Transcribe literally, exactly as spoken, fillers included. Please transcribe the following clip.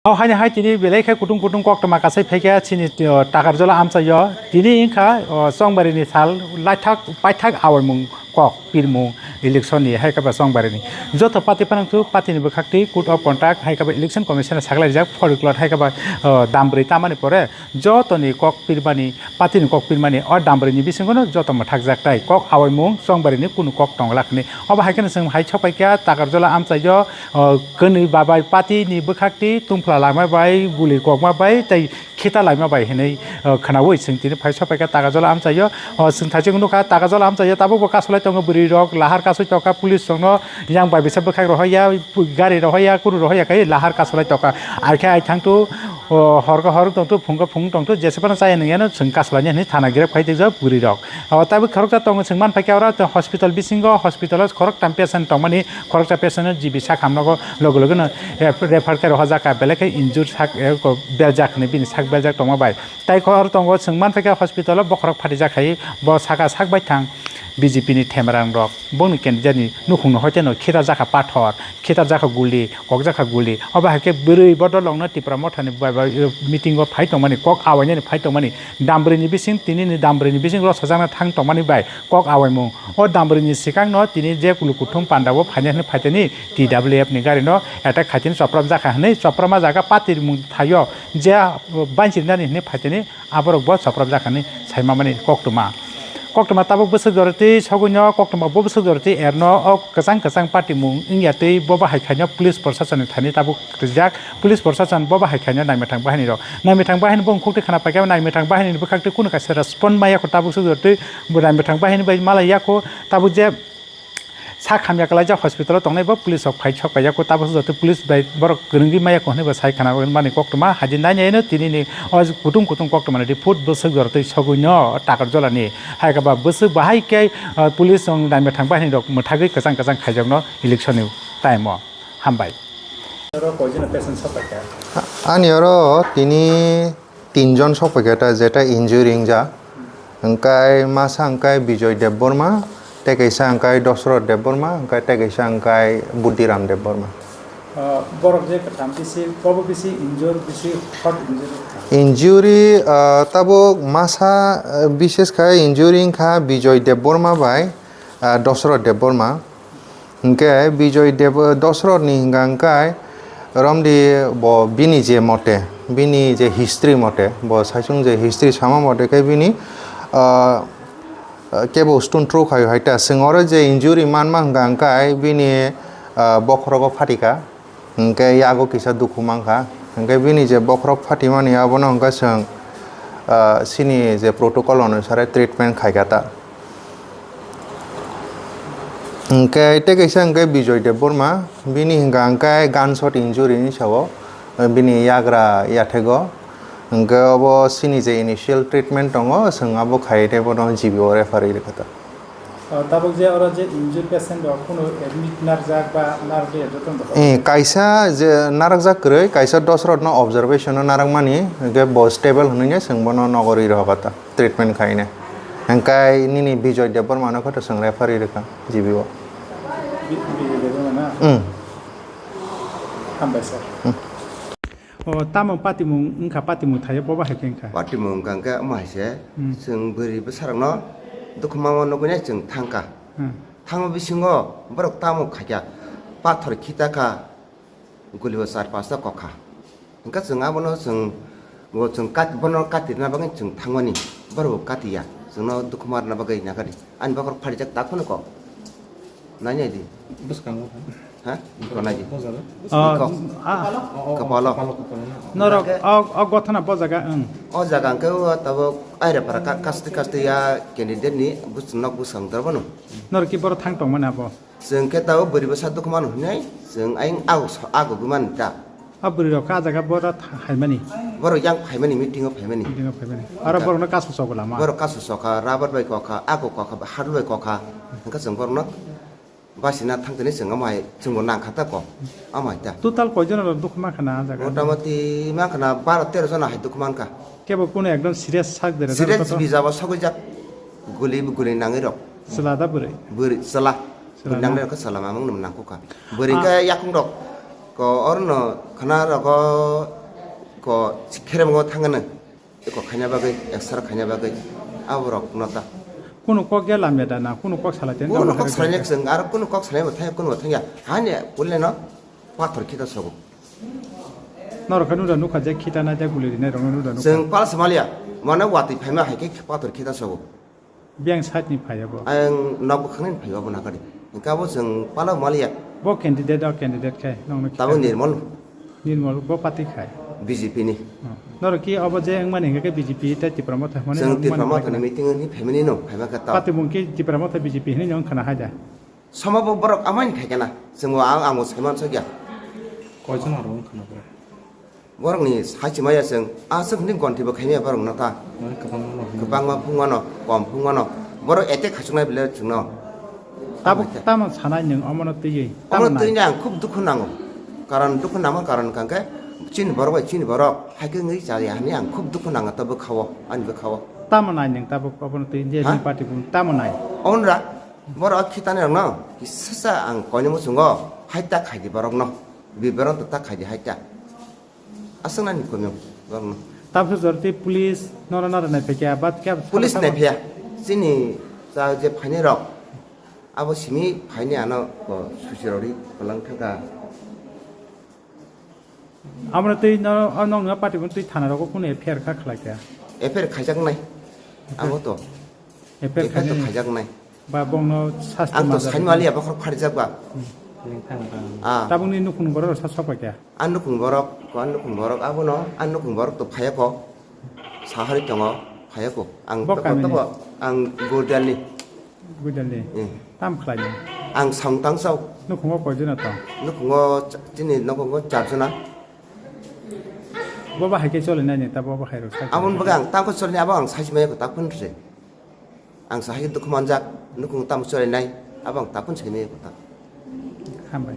O haini hai tini belai khe kutung kutung koktwma kasai phaikha chini, o, Takarjala amchaio. Tini wngkha, o, chongbarini sal laithak paithak awaimung kok pirmung election ni hai khe ba chongbarini. Joto party phanangthu party ni bwkhak twi code of conduct hai khe ba election commission saklaijak forty clause hai khe ba, o, dambrwi tamani pore jotoni kok pirmani party ni kok pirmani o dambrwi ni bisingo no joto mwthakjak tai kok awaimung chongbarini kunu kok tongla hwnwi. Obo hai kheno chwng hai sopaikha Takarjala amchaio, o, kwnwi babai party ni bwkhak twi tungphla lama bai guli kokma bai tei khita laima bai hinwi, o, khwnawi chwng tini phai sopaikha Takarjala amchaio. O, chwng thaising nukha Takarjala amchaio tabukbo kasulai tongo bwrwi rok lahar kasui tokha police rokno yang bai bisa bwkhak rohorya gari rohorya kunu rohorya khai lahar kasulai tokha. Aikhe ai thangtu, o, horkhe hor tongtu phungkhe phung tongtu jesa phano chaya nwngyano chwng kasulaini hinwi thana grep khai twijak bwrwi rok. O, tabuk khoroksa tongo chwng manphaikha oro hospital bisingo hospital o khoroktham patient tongmani khoroksa patient no G B sak hamnogo loge loge no refer khe rohorjakha belai khe injure sak, e, ko beljak hinwi bini sak beljak tongma bai. Tai khor tongo chwng manphaikha hospital o bokhorok phatijak hai bo saka sak baithang B J P ni themerang rok bongni candidate ni nukhung no hoite no khitar jakha pathor khitar jakha guli kok jakha guli obo hai khe bwrwi bodol ongno Tipra Motha ni bai bai meeting o phai tongmani kok awainani phai tongmani dambrwi ni bising tini ni dambrwi ni bising rosajakna thang tongmani bai kok awaimung o dambrwi ni swkang no tini je kulu kuthum panda o phainai hwnwi phaitani T W F ni gari no attack khaitini chopropjakha hwnwi chopropma jaga patirmung thaio je banchirinani hwnwi phaitini aborok bo chopropjakha hwnwi saimamani koktwma. Koktwma tabuk bwswk jorotwi sogwino koktwma bo bwswk jorotwi erno o kwchang kwchang patimung wngya twi bo bahai khaino police proshasonni thani tabuk rijak. Police proshashan bo bahai khaino naimwthang bahinirok naimwthang bahini bo wngkhuktwi khna paikha naimwthang bahinini bwkhaktwi kunu kaisa respond maya kho tabuk swk jorotwi bo naimwthang bahini bai malai yakho tabuk je sak hamya kwlaijak hospital o tongnai bo police rok phai sok paijak kho tabuk swk jorotwi police bai borok kwrwngwi maya kho hwnwi bo sai khna mani koktwma haji nai naino tini ni o kutung kutung koktwma ni report bwswk jorotwi sogwino Takarjala ni hai khe ba bwswk bahai khe police rok naimwthang bahinirok mwthagwi kwchang kwchang khaijakno election ni time o. Hambai. Oro koijon patient sopaikha? Ani oro tini tinjon sopaikha ta, jeta injury wngjak. Hwnkhe masa hwnkhe Bijoy Debbarma, tei kaisa hwnkhe Dosrot Debbarma, hwnkhe tei kaisa hwnkhe Buddhiram Debbarma. Ah, borok je kwtham bisi, bobo bisi injure, bisi hot injure wngkha? Injury, ah, tabuk masa, ah, bises khe injury wngkha Bijoy Debbarma bai, ah, Dosrot Debbarma. Hwnkhe Bijoy Deb-, Dosrotni hwnkha hwnkhe romdi bo bini je mote, bini je history mote, bo saichung je history sama mote khe bini, ah, kebo stone throw khaio hai ta. Chwng oro je injury manma hwnkha hwnkhe bini, ah, bokhorogo phatikha. Hwnkhe yago kisa dukhu mankha. Hwnkhe bini je bokhorok phatimani abono hwnkhe chwng, ah, chini je protocol onusare treatment khaikha ta. Hwnkhe tei kaisa hwnkhe Bijoy Debbarma, bini hwnkha hwnkhe gunshot injury hinwi sao, bini yagra yathego. Hwnkhe obo chini je initial treatment tongo, chwng abo khaiwi tei bono G B o refer rwkha ta. O, tabuk je oro je injured patient rok kunu admit narwkjak ba narwkliya jotono dophano? Eh, kaisa je narwkjak kwrwi, kaisa Dosrotno observation o narwkmani, hwnkhe bo stable hwnwi chwng bono nogo rwi rwkha ta, treatment khaine. Hwnkhe nini Bijoy Debbarma no khe to chwng refer rwi rwkha G B o. Bi-, Bijoy Debbarma na? Hmm. Hambai sir. Hmm. O, tamo patimung wngkha, patimung thaio, bobo hai khe wngkha. Patimung wngkha hwnkhe omo hai se, hmm, chwng bwrwi bwsarokno dukhu mama nugwinai chwng thangkha. Hmm. Thangma bisingo borok tamo khaikha, pathor khitakha, gulibo char pasta kokha. Hwnkhe chwng abono chwng, bo chwng kat-, bono katirwna bagwi chwng thangmani, borokbo katiya, chwngno dukhu ma rwna bagwi nagari. Ani bokhorok pharijak tak phano kok. Nai nai di. Bwskango kha. Ha? Iko nai di. Bo jaga? Ah, iko. Ah. O, o, kapalo. Kapalo, kapalo na. Norok, o, o gothana bo jaga, ang. O jaga hwnkhe o tabuk Airapara ka-, kasti kasti ya candidate ni bus-, nok bwskang dorbo no. Norok ki boro thang tong mani abo? Chwng khe tabuk bwrwi bwsa dukhu mano hinwi chwng ayang ago so-, ago gwi mani ta. A bwrwi rok kha jaga boro tha-, haimani. Borok yang phaimani, meeting o phaimani. Meeting o phaimani. Aro borokno kasu sogo lama. Borok kasu sokha, rubber bai kokha, ako kokha, harlu bai kokha. Hwnkhe chwng borokno basina thangtini chwng omo hai chwngbo nangkha ta kok. Omo hai ta. Total koijon rok dukhu mankha na a jaga? Motamoti mankha na baro tero jona hai dukhu mankha. Kebo kunu ekdom serious sak dere. Serious bijabo sogwijak. Guli, guli nangwi rok. Chwla da bwrwi? Bwrwi, chwla. Chwla nang na? Nangnai rok khe chwla mamung nang nangkukha. Bwrwi khe yakung rok. Ko orno khna rogo ko kherem go thangana. Ko khaina bagwi, extra khaina bagwi. Aborok nota. Kuno kok ya lamya da na, kuno kok salai ten. Kuno kok salai nek seng, ar kuno kok salai bo thang, kuno thang ya. Hanya kulle no pathor khita sogo. Norok khe nuda nukha je khita na je guli rinai rok no nuda nukha. Seng pal samalia, mane watwi phaima hai khe pathor khita sogo. Biyang side ni phai abo. Ang nok bwkhakni phai abo nakadi. Hingke abo chwng pala maliya. Bo candidate o candidate khe nongno. Tabo khita. Nirmol. Nirmol bo party khai. B J P ni. Oh. Norok ki abo je wngmani hingke B J P tei Tipra Motha hwnmani. Chwng nongmani Tipra Motha ni meeting ni family no phaiba khe ta. Party mung ki Tipra Motha B J P hwnwi nong khana hai da. Sama bo borok amani khai kana. Chwng bo ang, ang bo saiman sakya. Koijon aro wng khana borok. Borokni saichimaya chwng, aswk hwnwi gonti bo khaimaya borokno ta. Kwbangma phungmano, kom phungmano. Borok attack khachuknai bile chwngno. Tabuk tamo sanai nwng omono twiwi? Omono tamo nai? Twiwi ang khub dukhu nango. Karon dukhu nangma karon hwnkhe chini borok bai chini borok haikhe wngwi chaliya hwnwi ang khub dukhu nango ta bwkhao, ani bwkhao. Tamo nai nwng tabuk obono twi je ha? Party bo tamo nai? Onra, borok khitanirokno kisasa ang koinwi muchungo hai ta khaidi borokno. Biberon ta khaidi hai ta. Aswk nani komio borokno. Tamsa jorti police nono nara nai phaikya, bat kya police nai phaiya. Chini cha je phainai rok. Abo simi phainai ano bo susi rori kolang thangka. Amo twi no, o nong no party bo twi thana rogo kuno F I R kha khlai kha. F I R khaijak nai. Abo to. F I R khaijak nai. Ba bongno sasti ang to majak. Saimaliya bokhorok pharijak ba. Hmm. Ah. Tabukni nukhung borok sa sok paikha. Ang nukhung borok, ko ang nukhung borok abono, ang nukhung borok to phaiya ko. Sahari tongo, phaiya ko. Ang bo to, kamini? To bo, ang Gurjalni. Gurjalni. Hmm. Tam khlaini? Ang Songtang sao. Nukhungo koijona tong? Nukhungo ch-, chini nukhungo charjona. Bo ba haikhe chole nai ni, ta bo ba hairok sa. Abon baga ang tangko chole ni, abo ang saisi maya ko ta phun se. Ang sa hai dukhu manjak, nukhung tamo chwrainai, abo ang tapun saimaya kotha. Hambai.